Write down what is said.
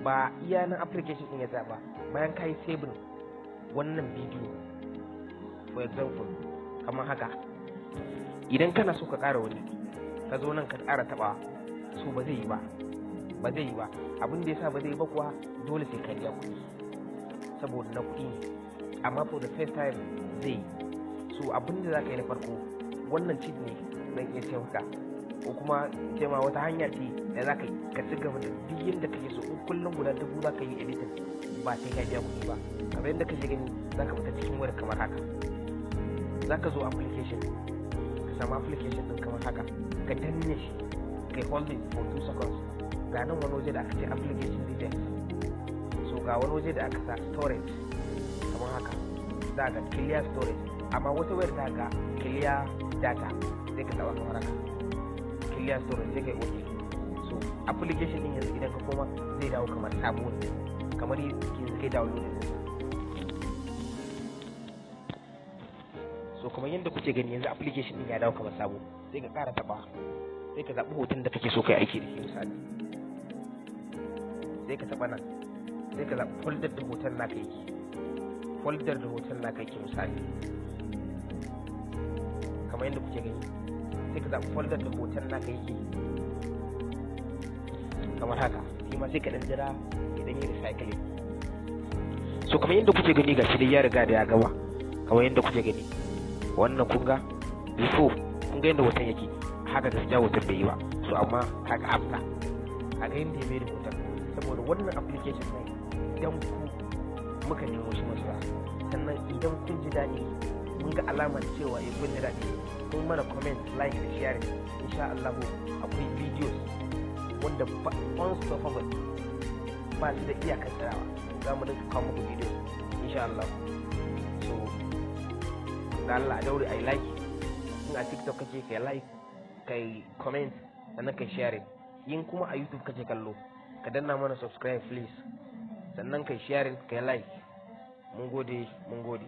Ba iya nan application din ya tsaya ba. Bayan ka yi saving wannan bidiyo, for example kamar haka, idan kana so ka ƙara wani, ka zo nan ka ƙara taɓawa, so ba zai yi ba, ba zai yi ba. Abin da yasa ba zai yi ba kuwa, dole sai ka biya kuɗi, saboda na kuɗi ne. Amma for the first time zai yi. So abin da za ka yi na farko, wannan cheat ne zan iya ce maka, ko kuma ce ma wata hanya ce da za ka ka ci gaba da duk yadda kake so. In kullum guda 1000 za ka yi editing, ba sai ka biya kuɗi ba. Kamar yadda kake gani, za ka fita cikin wayar kamar haka, za ka zo application, ka samu application din kamar haka, ka danne shi, kai holding for 2 seconds. Ga nan wani waje da aka ce application details. So ga wani waje da aka sa storage kamar haka, za ga clear storage, amma wata wayar ta ga clear data. Sai ka taba kamar haka, clear storage, sai kai okay. So application din yanzu idan ka koma, zai dawo kamar sabo ne, kamar yanzu kai download din. So kamar yadda kuke gani, yanzu application din ya dawo kamar sabo. Sai ka ƙara taba, sai ka zaɓi hoton da kake so kai aiki da shi. Misali, sai ka taɓa nan, sai ka zaɓi folder da hoton naka yake, folder da hoton naka yake. Misali, kamar yadda kuke gani, sai ka zaɓi folder da hoton naka yake kamar haka. Shi ma sai ka ɗan jira idan yi recycling. So kamar yadda kuke gani, gashi dai ya riga da ya gama. Kamar yadda kuke gani, wannan kun ga before, kun ga yadda hoton yake. Haka gaskiya hoton bai yi ba. So amma kaga after, kaga yadda ya mai da hoton. Saboda wannan application ɗin idan ku muka nemo shi masoya, sannan idan kun ji daɗi, mun ga alamar cewa eh kun ji daɗi, kun mana comment, like da sharing, insha Allah akwai videos wanda unstoppable, ba su da iyakar tsayawa. Za mu dinga kawo muku videos insha Allah. So da Allah a daure a yi like. In a TikTok kake, kai like, kai comment, sannan kai sharing. In kuma a YouTube kake kallo, ka danna mana subscribe please, sannan kai sharing, kai like. Mun gode, mun gode.